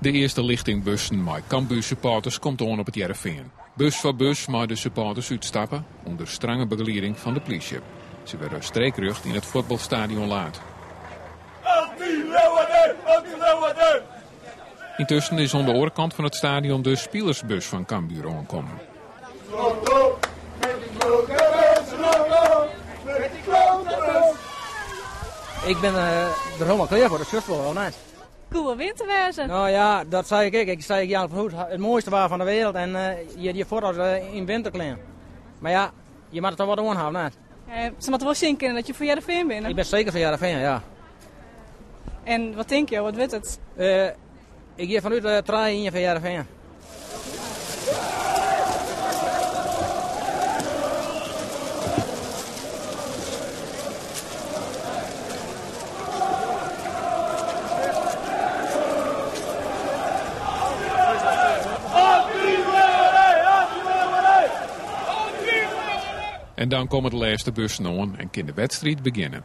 De earste lichting bussen mei Cambuur-supporters komt oan op It Hearrenfean. Bus foar bus mei de supporters útstappe, ûnder strange begelieding fan de plysje. Se wurde streekrjocht yn it fuotbalstadion laat. Yntusken is oan de oare kant fan it stadion de spilersbus fan Cambuur oankommen. Ik bin der hielendal klear foar, dat sjochst wol, of net? Koe wol winter wêze. No ja, dat sei ik ek. Ik sei ek, Jan van Hoed, it moaiste waar fan de wereld en hjir hjir fuort as yn winterklean. Mar ja, je moatte toch wat oan ha, of net? Se moatte wol sjen kinne dat je fan Hearrenfean binne. Ik bin seker fan Hearrenfean, ja. En wat tinke jo, wat wurdt it? Ik gean fanút 3-1 foar Hearrenfean. En dan komme de lêste bussen oan en kin de wedstriid begjinne.